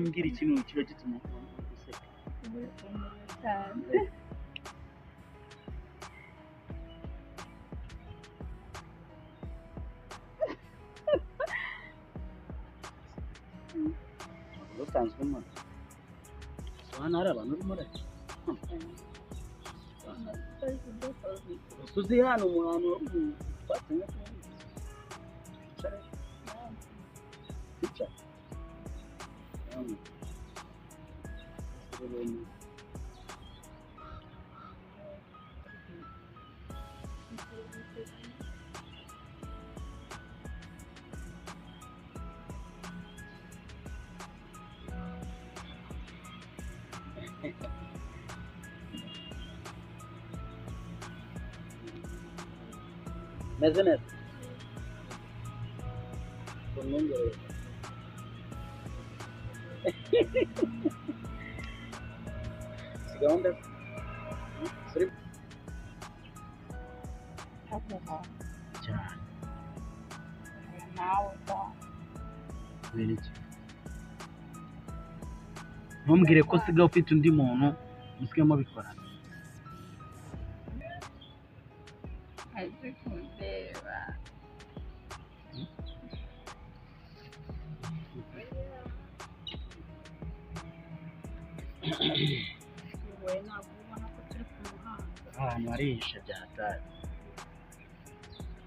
Mbwira ikintu kiba gituma useka. Cyane. Usanzwe umuntu hano hari abantu urimo urarya. Uzi hano umuntu twatumye twicare twicare. Meze neza. Umwongereza. Si gahunda ziri cyane. Nawe da. Kubera iki? Ntumbwire ko usigaye ufite undi muntu musigaye mubikorana. Azi kundeba. Wowe ntabwo ubona ko turi ku muhanda. Ahantu harihishe bya hatari.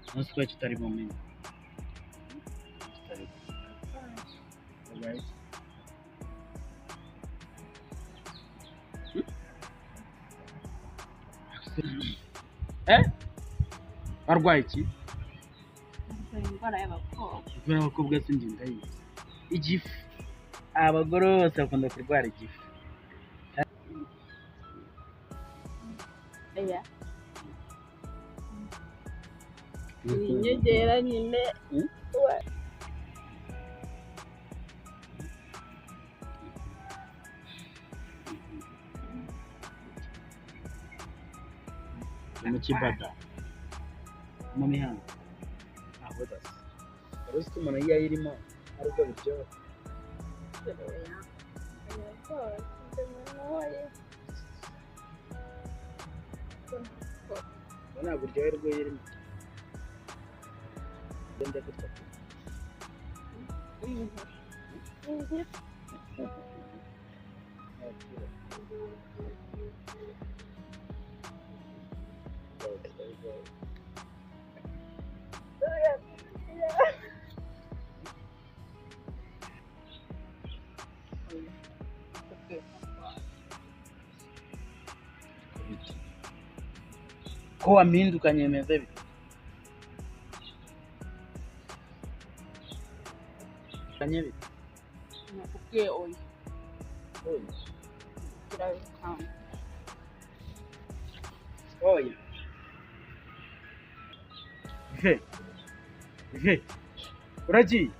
Umunsi ko kitari bumenye. Kitari. Alright. Eh? Arwaye iki? Arwaye indwara y'abakobwa. Indwara y'abakobwa si njye ndayizi. Igifu. Abagore bose bakunda kurwara igifu. Oya. Ni inyongera nyine. Mu kibada. Mu mihanda. Aho dasi. Wari uzi ko umuntu iyo ayirimo ari bwo biryoha. Ubu ntabwo uryoherwa iyo uyirimo. Ugenda gutya. Ko wampindukanye bimeze bite? Kanye bite? Nakubwiye oya. Oya. Kirabikanga. Oya. Ve. Ve. Uragiye?